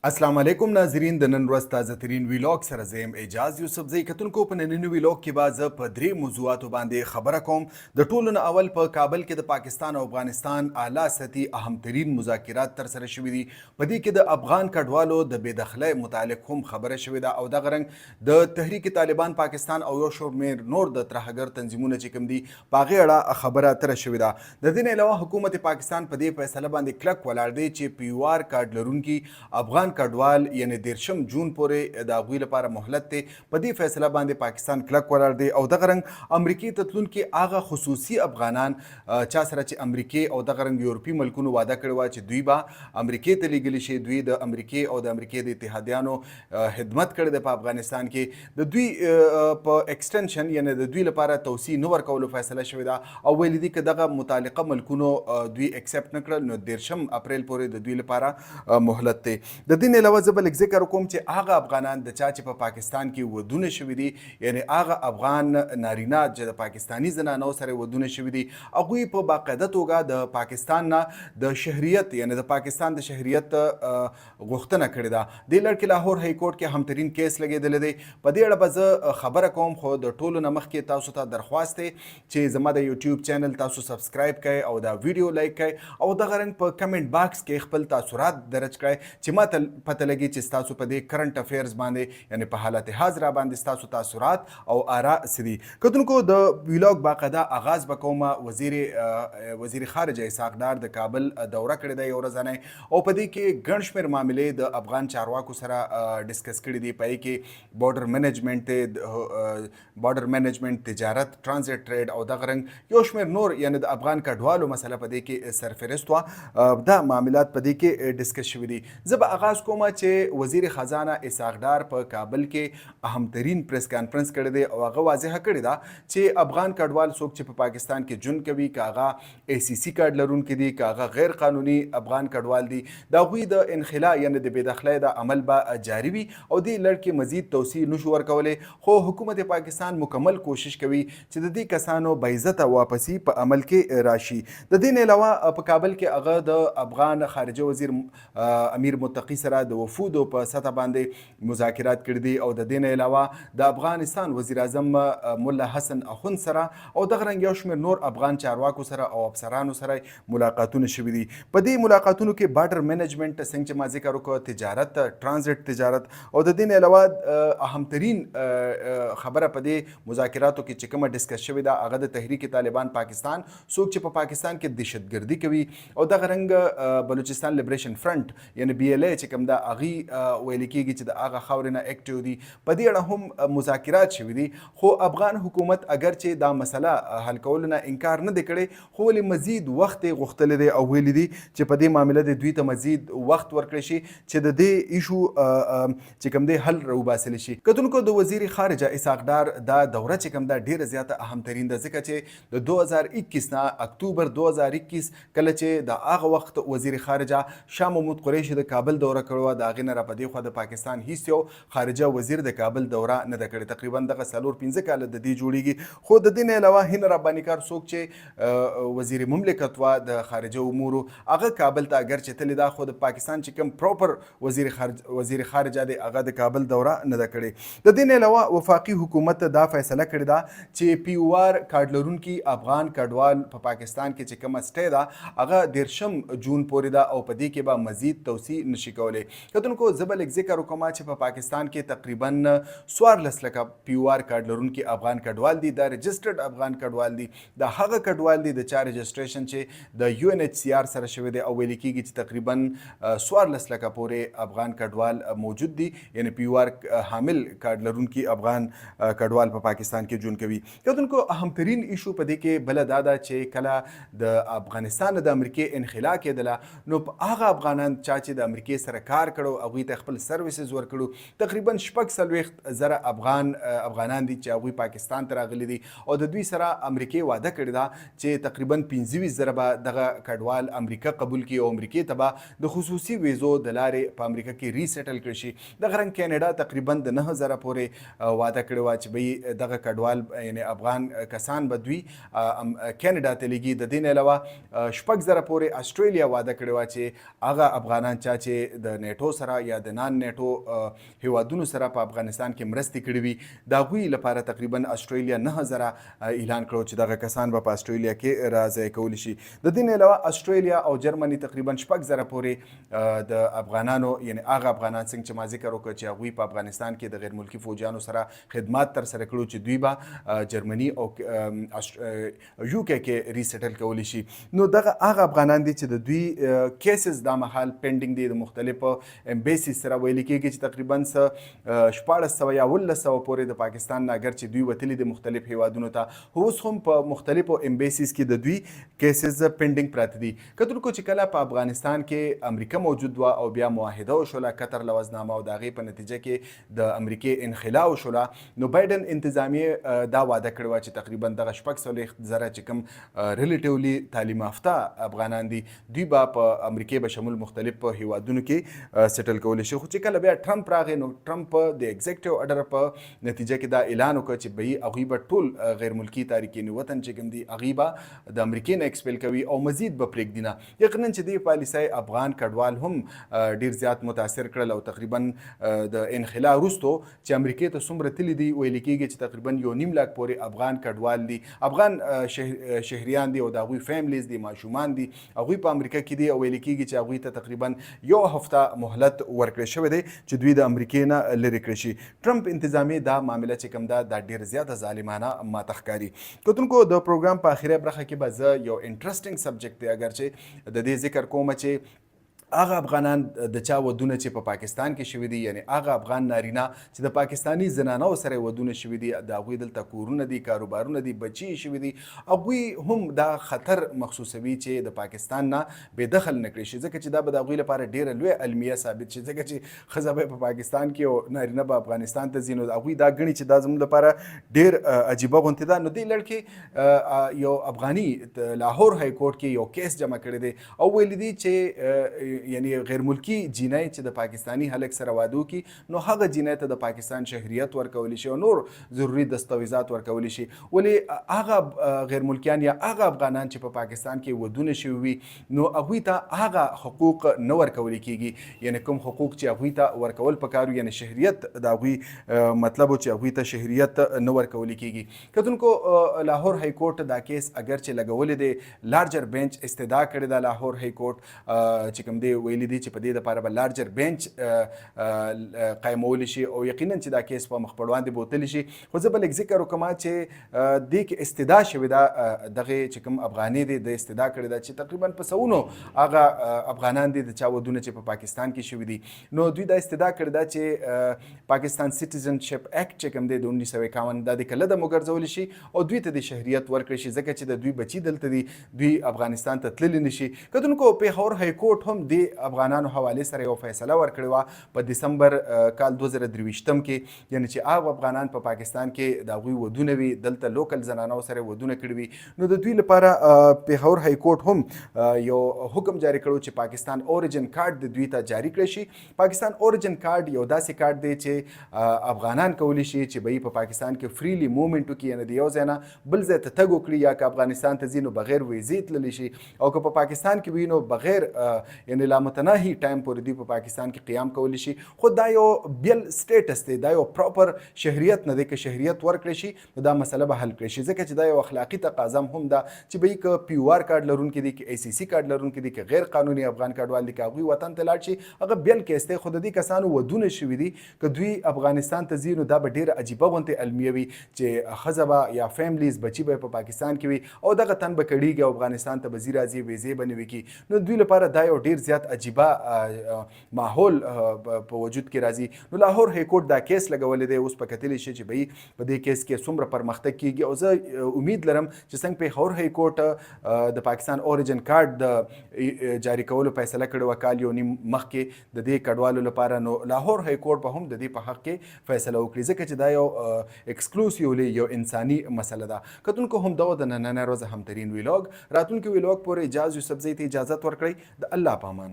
السلام علیکم ناظرین، د نن ورځ تازه ترین ویلاګ سره زه یم اعجاز یوسفزی. کتونکو، په ننني ویلاګ کې به زه په درې موضوعاتو باندې خبره کوم. د ټولو نه اول، په کابل کې د پاکستان او افغانستان اعلی سطحي اهم ترین مذاکرات تر سره شوي دي. په دې کې د افغان کډوالو د بې دخلۍ متعلق هم خبره شوې ده او دغه رنګ د تحریک طالبان پاکستان او یو شمېر نور د ترهګر تنظیمونه چې کوم دي، په هغې اړه خبره اتره شوې ده. د دې نه علاوه، حکومت پاکستان په دې فیصله باندې کلک ولاړ دی چې پي یو آر کارډ لرونکي افغان کډوال، یعنې 30 جون پورې د هغوی لپاره مهلت دی، په دې فیصله باندې پاکستان کلک ولاړ دی. او دغه رنګ امریکې ته تلونکي هغه خصوصي افغانان چا سره چې امریکې او دغه رنګ یورپي ملکونو وعده کړې وه چې دوی به امریکې ته لیږل شي، دوی د امریکې او د امریکې د اتحادیانو خدمت کړی دی په افغانستان کې، د دوی په ایکسټنشن، یعنی د دوی لپاره توسیع نه ورکولو فیصله شوې ده او ویل دي که دغه متعلقه ملکونو دوی ایکسپټ نه کړل، نو 30 اپریل پورې د دوی لپاره مهلت دی. د دې نه علاوه، زه به لږ ذکر وکړم چې هغه افغانان د چا چې په پاکستان کې ودونه شوي دي، یعنی هغه افغان نارینه چې د پاکستاني زنانو سره ودونه شوي دي، هغوی په باقاعده توګه د پاکستان نه د شهریت، یعنی د پاکستان د شهریت غوښتنه کړې ده. دې لړ کې لاهور های کورټ کې اهم ترین کیس لګېدلی دی. په دې اړه به زه خبره کوم، خو د ټولو نه مخکې تاسو ته درخواست دی چې زما د یوټیوب چینل تاسو سبسکرایب کړئ او دا ویډیو لایک کړئ او دغه رنګ په کمنټ باکس کې خپل تاثرات درج کړئ چې ما ته پته لګي چې تاسو په دې کرنټ افیرز باندې، یعنی په حالت حاضره باندې ستاسو تاثرات او آرا څه دي. کتونکو، د ویلاګ باقاعده آغاز به کوم. وزیر خارجه اسحاق ډار د کابل دوره کړې ده یو ورځنۍ او په دې کې ګڼ شمېر معاملې د افغان چارواکو سره ډسکس کړې دي. په کې بارډر منیجمنت، بارډر منیجمنت، تجارت، ترانزیت ټریډ او دغه رنګ یو شمېر نور، یعنی د افغان کډوالو مسله په دې کې سرفهرست وه. دا معاملات په دې کې ډسکس شوي دي. زه به آغاز کوم چې وزیر خزانه اسحاق ډار په کابل کې اهم ترین پریس کانفرنس کړی دی او هغه واضحه کړې ده چې افغان کډوال څوک چې په پاکستان کې ژوند کوي، که هغه ای سي سي کارډ لرونکي دي، که هغه غیر قانوني افغان کډوال دي، د هغوی د انخلا، یعنې د بې دخلۍ د عمل به جاري وي او دې لړ کې مزید توسیع نشو ورکولی، خو حکومت پاکستان مکمل کوشش کوي چې د دې کسانو باعزته واپسي په عمل کې راشي. د دې نه علاوه، په کابل کې هغه د افغان خارجه وزیر امیر متقي سره د وفودو په سطح باندې مذاکرات کړي دي او د دې نه علاوه د افغانستان وزیر اعظم ملا حسن اخوند سره او دغه رنګ یو شمېر نور افغان چارواکو سره او افسرانو سره ملاقاتونه شوي دي. په دې ملاقاتونو کې بارډر منیجمنت، څنګه چې ما ذکر وکړ، تجارت، ترانزیت تجارت او د دې نه علاوه اهم ترین خبره په دې مذاکراتو کې چې کومه ډسکس شوې ده، هغه د تحریک طالبان پاکستان څوک چې په پاکستان کې دهشتګردي کوي او دغه رنګ بلوچستان لیبریشن فرنټ، یعنی بي ایل ای چې کوم ده، هغوی ویل کېږي چې د هغه خاورې نه اکټیو دي، په دې اړه هم مذاکرات شوي دي. خو افغان حکومت اګر چې دا مسله حل کولو نه انکار نه دی کړی، خو ولې مزید وخت یې غوښتلی دی او ویلي دي چې په دې معامله دې دوی ته مزید وخت ورکړی شي چې د دې ایشو چې کوم دی حل راوباسل شي. کتونکو، د وزیر خارجه اسحاق ډار دا دوره چې کوم ده، ډیره زیاته اهم ترین ده، ځکه چې د 2021 نه، اکتوبر 2021، کله چې د هغه وخت وزیر خارجه شاه محمود قریشي د کابل دوره کړې وه، د هغې نه راپدې خوا د پاکستان هیڅ یو خارجه وزیر د کابل دوره نه ده کړې. تقریبا دغه 4-5 کاله د دې جوړیږي. خو د دې نه علاوه هند رباني کار، څوک چې وزیر مملکت وه د خارجه امورو، هغه کابل ته اګر چې تللی ده، خو د پاکستان چې کوم پراپر وزیر خارجه دی، هغه د کابل دوره نه ده کړې. د دې نه علاوه، وفاقي حکومت دا فیصله کړې ده چې پي او آر کارډ لرونکي افغان کډوال په پاکستان کې چې کومه سټې ده، هغه 30 جون پورې ده او په دې کې به مزید توسیع نشي کولی. کتونکو، زه به لږ ذکر وکړم چې په پاکستان کې تقریبا 14 لکه پي او آر کارډ لرونکي افغان کډوال دي. دا رجسټرډ افغان کډوال دي، دا هغه کډوال دي د چا رجسټریشن چې د یو ان ایچ سي آر سره شوی دی او ویل کېږي چې تقریبا 14 لکه پورې افغان کډوال موجود دي، یعنی پي او آر حامل کارډ لرونکي افغان کډوال په پاکستان کې ژوند کوي. کتونکو، اهم ترین ایشو په دې کې بله دا ده چې کله د افغانستان د امریکې انخلا کېدله، نو په هغه افغانان چا چې د امریکې سره کار کړو، هغوی ته خپل سرویسز ورکړو، تقریبا 46 زره افغانان دي چې هغوی پاکستان ته راغلي دي او د دوی سره امریکې وعده کړې ده چې تقریبا 25 زره به دغه کډوال امریکا قبول کړي او امریکې ته به د خصوصي ویزو د لارې په امریکا کې ریسیټل کړی شي. دغه رنګ کینیډا تقریبا د 9000 پورې وعده کړې وه چې به دغه کډوال، یعنی افغان کسان به دوی کینیډا ته لیږي. د دې نه علاوه 6000 پورې استرالیا وعده کړې وه چې هغه افغانان چا چې د نیټو سره یا د نان نیټو هیوادونو سره په افغانستان کې مرستې کړې وي، د هغوی لپاره تقریبا اسټرالیا 9000 اعلان کړو چې دغه کسان به په اسټرالیا کې راځای کول شي. د دې نه علاوه اسټرالیا او جرمني تقریبا 6000 پورې د افغانانو، یعنی هغه افغانان څنګه چې ما ذکر وکړ چې هغوی په افغانستان کې د غیر ملکي فوجیانو سره خدمات تر سره کړو، چې دوی به جرمني او یو کې کې ریسټل کولی شي. نو دغه هغه افغانان دي چې د دوی cases دا مهال pending دي د مختلفو embassies سره. ویل کېږي چې تقریبا څه 1600 یا 1700 پورې د پاکستان نه اګر چې دوی وتلي دي مختلف هیوادونو ته، خو اوس هم په مختلفو embassies کې د دوی cases pending پراته دي. کتونکو، چې کله په افغانستان کې امریکا موجود وه او بیا معاهده وشوله، قطر لوظنامه، او د هغې په نتیجه کې د امریکې انخلا وشوله، نو بایډن انتظامیې دا وعده کړې وه چې تقریبا دغه 46,000 چې کوم relatively تعلیم یافته افغانان دي، دوی به په امریکې به شمول مختلف هیوادونو کې settle کولی شي. خو چې کله بیا ټرمپ راغی، نو ټرمپ د executive order په نتیجه کې دا اعلان وکړ چې به هغوی به ټول غیر ملکی تارکین وطن چې کوم دي، هغوی به د امریکې نه expel کوي او مزید به پرېږدي نه. یقینا چې دې پالیسۍ افغان کډوال هم ډیر زیات متاثر کړل او تقریبا د انخلا وروسته چې امریکې ته څومره تللي دي، ویل کېږي چې تقریبا 1.5 لاک پورې افغان کډوال دي، افغان شهریان دي او د هغوی families دي، ماشومان دي، هغوی په امریکا کې دي او ویل کېږي چې هغوی ته تقریبا یو هفته مهلت ورکړی شوی دی چې دوی د امریکې نه لرې کړی شي. ټرمپ انتظامیې دا معامله چې کوم ده، دا ډیر زیاته ظالمانه ماته ښکاري. کتونکو، د پروګرام په اخیری برخه کې به زه یو interesting subject دی اګر چې د دې ذکر کوم چې هغه افغانان د چا ودونه چې په پاکستان کې شوي دي، یعنی هغه افغان نارینه چې د پاکستاني زنانو سره ودونه شوي دي، د هغوی دلته کورونه دي، کاروبارونه دي، بچي یې شوي دي، هغوی هم دا خطر محسوسوي چې د پاکستان نه بې دخل نه کړی شي، ځکه چې دا به د هغوی لپاره ډیره لویه المیه ثابت شي، ځکه چې ښځه به په پاکستان کې او نارینه به افغانستان ته ځي. نو هغوی دا ګڼي چې دا زموږ لپاره ډیر عجیبه غونتې ده. نو دې لړ کې یو افغاني لاهور های کورټ کې یو case جمع کړی دی او ویل دي چې یعنی غیر ملکی جینۍ چې د پاکستانی هلک سره واده وکړي، نو هغه جینۍ ته د پاکستان شهریت ورکول شي او نور ضروري دستاویزات ورکول شي، ولی هغه غیر ملکیان یا هغه افغانان چې په پاکستان کې ودونه شوي وي، نو هغوی ته هغه حقوق نه ورکول کیږي، یعنی کوم حقوق چې هغوی ته ورکول پکار، یعنی شهریت، د هغوی مطلب چې هغوی ته شهریت نه ورکول کیږي. کتونکو، لاهور های کورټ دا case اگر چې لګولې دی، larger bench استدعا کړې ده. لاهور های کورټ چې کوم دی، ویلي دي چې په دې لپاره به larger bench قایمول شي او یقینا چې دا case په مخ په وړاندې بوتل شي. خو زه به لږ ذکر وکړم چې دې کې استدعا شوې ده، دغه چې کوم افغاني دی، د استدعا کړې ده چې تقریبا په سونو هغه افغانان دي د چا ودونه چې په پاکستان کې شوي دي، نو دوی دا استدعا کړې ده چې پاکستان Citizenship Act چې کوم دی د 1951، دا د کالعدم وګرځول شي او دوی ته د شهریت ورکړي شي، ځکه چې د دوی بچي دلته دي، دوی افغانستان ته تللی نشي. کتونکو، پیښور های کورټ هم د افغانانو حواله سره یو فیصله ورکړې وه په دسمبر کال 2023 کې، یعنی چې هغه افغانان په پاکستان کې د هغوی ودونه وي، دلته local زنانو سره ودونه کړي وي، نو د دوی لپاره پیښور های کورټ هم یو حکم جاری کړو چې پاکستان origin card د دوی ته جاری کړی شي. پاکستان origin card یو داسې کارت دی چې افغانان کولی شي چې به په پاکستان کې freely movement وکړي، یعنی د یو ځای نه بل ځای ته تګ وکړي، یا که افغانستان ته ځي نو بغیر ویزې تللی شي او که په پاکستان کې وي نو بغیر یعنی لامتناهي ټایم پورې دوی په پاکستان کې قیام کولی شي. خو دا یو بیل status دی، دا یو proper شهریت نه دی. که شهریت ورکړی شي نو دا مسله به حل کړی شي، ځکه چې دا یو اخلاقي تقاضا هم ده چې به که POR card لرونکي دي، که ACC card لرونکي دي، که غیر قانوني افغان کډوال دي، که هغوی وطن ته لاړ شي هغه بیل case دی. خو د دې کسانو ودونه شوي دي، که دوی افغانستان ته ځي نو دا به ډیره عجیبه غونتې المیه وي چې ښځه به یا families بچي به په پاکستان کې وي او دغه تن به کړیږي او افغانستان ته به ځي راځي، ویزې به نه وي کی. نو دوی لپاره دا یو ډیر زیات عجیبه ماحول په وجود کې راځي. نو لاهور های کورټ دا case لګولې دی، اوس په کتلی شي چې به په دې case کې څومره پرمختګ کیږي او زه امید لرم چې څنګه پیښور های کورټ د پاکستان origin card د جاری کولو فیصله کړې وه کال یو نیم مخکې د دې کډوالو لپاره، نو لاهور های کورټ به هم د دې په حق کې فیصله وکړي، ځکه چې دا یو exclusively یو انساني مسله ده. کتونکو، هم دغه د نننۍ ورځ اهم ترین vlog. راتلونکي vlog پورې اجاز یوسفزۍ ته اجازت ورکړئ. د الله په امان.